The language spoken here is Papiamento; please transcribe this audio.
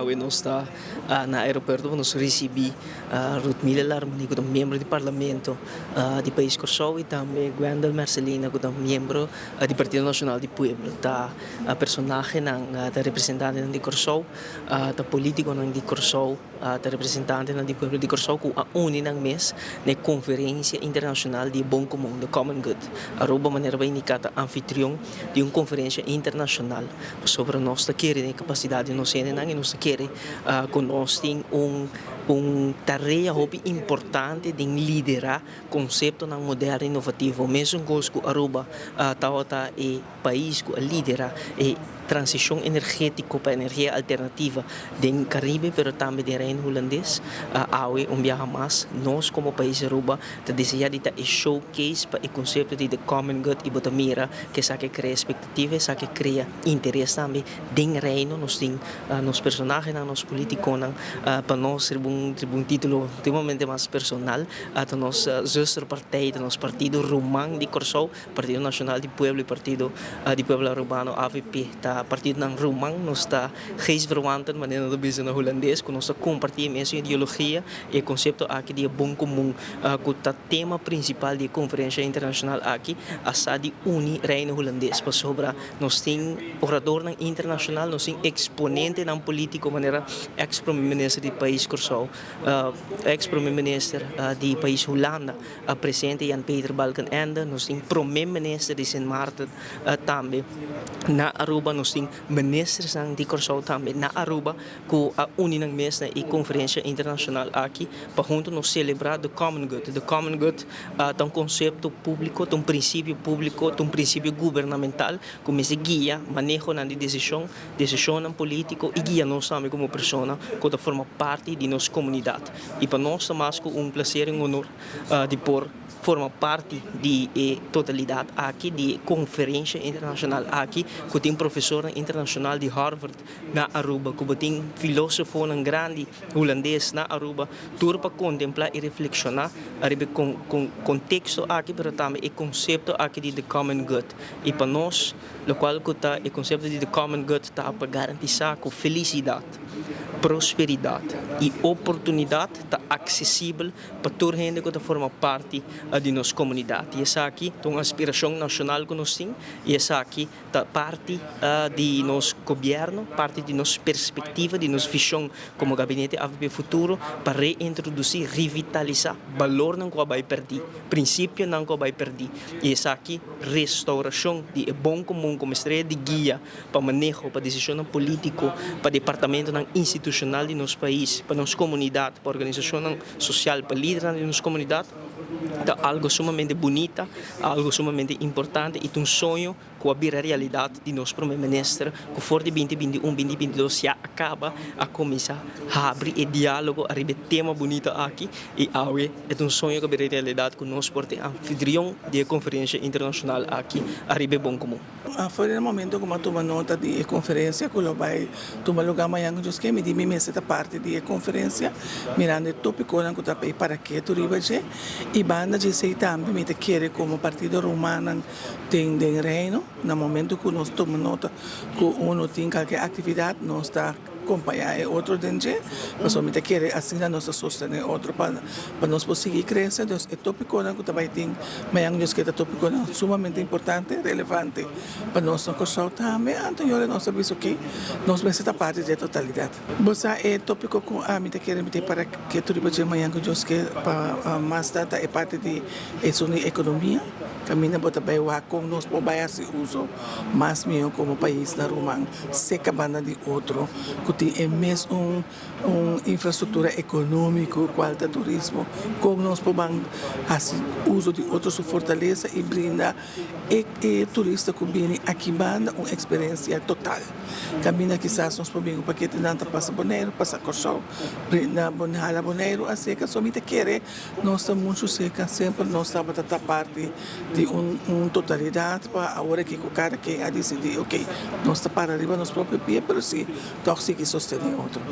Awe nos ta na aeropuerto pa nos ricibi Ruthmila Larmonie cu ta miembro di Parlamento di Pais Corsou y tambe Gwendell Mercelina cu ta miembro di Partido Nacional di Pueblo. Ta personahenan, ta representantenan di Corsou, ta politiconan di Corsou. Ta representantenan di pueblo di Kòrsou ku a uni nan mes na e konferensia internashonal di e bon komun, the common good. Aruba manera bo a indiká ta anfitrion di un konferensia internashonal pasobra nos ta kere den e kapasidat di nos hendenan i nos ta kere ku nos tin un un tarea hopi importante den liderá konseptonan moderno i inovativo. Mesun kos ku Aruba tabata e pais ku a lidera e transishon energétiko pa energia alternativa den Karibe pero tambe den Reino Hulandes. Awe un biaha mas nos komo pais Aruba ta deseá di ta e showcase pa e konsepto di the common good i bo ta mira ku esaki a krea espektativa, esaki a krea interes tambe den Reino. Nos tin nos personahenan, nos politikonan pa nos riba un riba un titulo sumamente mas personal ta nos zusterpartij, ta nos partido ruman di Kòrsou. Partido Nacional di Pueblo y Partido di Pueblo Arubano, avp, ta partidonan ruman. Nos ta geestverwanten, manera nan ta bisa na hulandes, ku nos ta kompartí e mesun ideologia y e konsepto aki di e bon komun ku ta tema prinsipal di e konferensha internashonal aki, a sa di uni Reino Hulandes pasobra nos tin oradornan internashonal, nos tin eksponentenan polítiko manera eks prome minister di pais Kòrsou, eks prome minister di pais Hulanda. Presidente Jan Peter Balkenende, nos tin Prome Minister di Sint Maarten tambe na Aruba, nos tin ministersnan di Kòrsou tambe na Aruba ku a uni nan mes na e konferensia internashonal aki pa huntu nos selebrá the common good. The common good ta un konsepto públiko, ta un prinsipio públiko, ta un prinsipio gubernamental ku mester guia manehonan di desishon, desishonnan polítiko i guia nos tambe komo persona ku ta forma parti di nos komunidat. I pa nos ta mas ku un plaser i un honor di por forma parti di e totalidat aki, di e konferensha internashonal aki ku tin profesornan internashonal di Harvard na Aruba, ku bo tin filosofonan grandi hulandes na Aruba, tur pa kontemplá i reflekshoná ariba e konteksto aki pero tambe e konsepto aki di the common good. I pa nos lokual ku ta e konsepto di the common good ta pa garantisá ku felisidat, prosperidat i oportunidat ta aksesibel pa tur hende ku ta forma parti di nos komunidat. I esaki ta un aspirashon nashonal ku nos tin i esaki ta parti di nos gobièrnu, parti di nos perspektiva, di nos vishon komo Gabinete avp Futuro pa reintrodusí, revitalisá balornan ku a bai pèrdí, prinsipionan ku a bai pèrdí i esaki restaurashon di e bon komun komo estrella di guia pa maneho, pa desishonnan polítiko, pa departamentonan institushonal di nos pais, pa nos komunidat, pa organisashonnan sosial, pa lidernan di nos komunidat, ta algo sumamente bunita, algo sumamente importante i ta un soño ku a bira realidat di nos Prome Minister ku for di binti binti un, binti binti dos ya a kaba a kuminsá habri e diálogo ariba e tema bunita aki i awe e ta un soño ku a bira realidat ku nos por ta e anfitrion di e konferensha internashonal aki ariba e bon komun. For di e momento ku mi a tuma nota di e konferensia ku lo bai tuma lugá mañan ku Dios ke, mi di mi mester ta parti di e konferensia mirando e topikonan ku ta pei para ketu riba dje. I banda dje esei tambe mi ta kere komo partido rumannan den den Reino na momento ku nos tuma nota ku uno tin kalke aktividat nos ta kompañá e otro den dje, pasobra mi ta kere asina nos ta sostené otro pa pa nos por sigui krese. Dus e topikonan ku ta bai tin mañan Dios ke ta topikonan sumamente importante, relevante pa nos na Kòrsou tambe. Anto yora nos a bisa oke, nos mester ta parti di e totalidat. Bo sa e topiko ku ami ta kere mi tin para ketu riba dje mañan ku Dios ke pa mas ta ta e parti di esun di ekonomia. Kaminda bo ta bai wak kon nos por bai hasi uso mas mihó komo pais na ruman seka banda di otro ku tin e mes un un infrastruktura ekonómiko kual ta turismo, kon nos por ban hasi uso di otro su fortalesa i brinda e e turista ku bini aki banda un eksperensia total. Kaminda kisas nos por bin ku paketenan ta pasa Boneiru, pasa Kòrsou, brinda hala Boneiru aseka. So mi ta kere Nos ta muchu serka, semper nos tabata ta parti di un un totalidat pa awor aki ku kada ken a disidí, okey, nos ta para riba nos propio pie, pero si tòg sigui sostené otro.